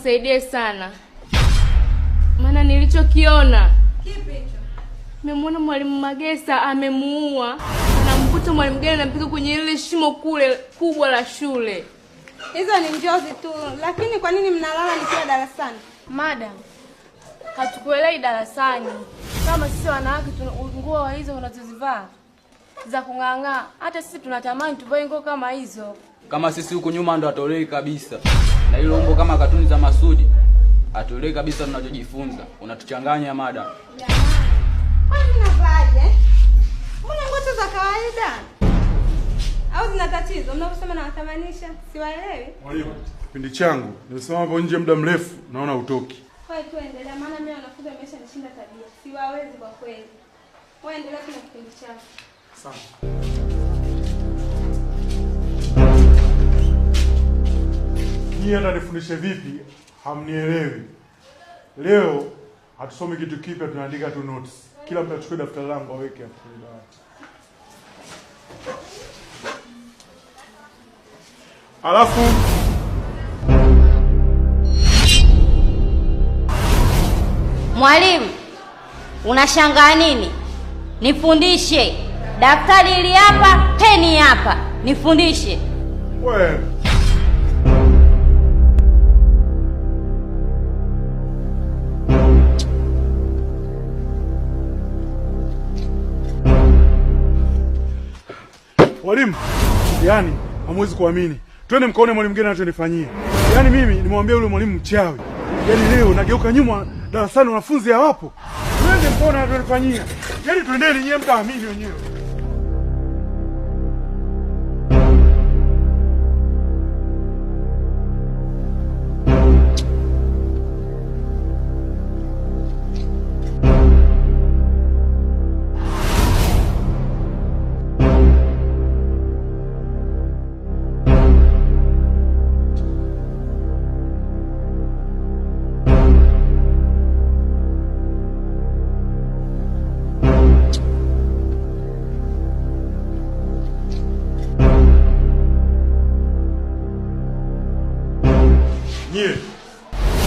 unisaidie sana, maana nilichokiona. Kipi hicho? Nimemwona mwalimu Magesa amemuua, anamkuta mwalimu gani anampiga kwenye ile shimo kule kubwa la shule. Hizo ni njozi tu, lakini kwa nini mnalala nikiwa darasani? Madam, hatukuelewi darasani. Kama sisi wanawake tuna nguo hizo unazozivaa za kung'ang'aa, hata sisi tunatamani tuvae nguo kama hizo. Kama sisi huku nyuma ndo atolei kabisa, na hilo umbo kama katuni za Masudi atolei kabisa. Tunachojifunza unatuchanganya madam. Kwani mnavaaje? Mbona nguo tu za kawaida? Au zina tatizo? Mnaposema nawathamanisha, siwaelewi. Mwalimu, kipindi changu nimesimama hapo nje muda mrefu, naona utoki. Wewe tu endelea, maana mimi wanafunzi wameshanishinda tabia. Siwawezi kwa kweli. Wewe endelea tu na kipindi chako. Asante. Nyie hata nifundishe vipi hamnielewi. Leo hatusomi kitu kipya, tunaandika tu notes. Kila mtu achukue daftari langu aweke hapo kwenye dawati. Alafu Mwalimu, unashangaa nini? Nifundishe. Daftari hili hapa, peni hapa, nifundishe. We mwalimu, yaani hamwezi kuamini. Twende mkaone mwalimu gani anachonifanyia. Yaani mimi nimwambia yule mwalimu mchawi. Yaani leo nageuka nyuma darasani wanafunzi hawapo. Twende mkaone anachonifanyia. Yaani twendeni nyie mtaamini wenyewe.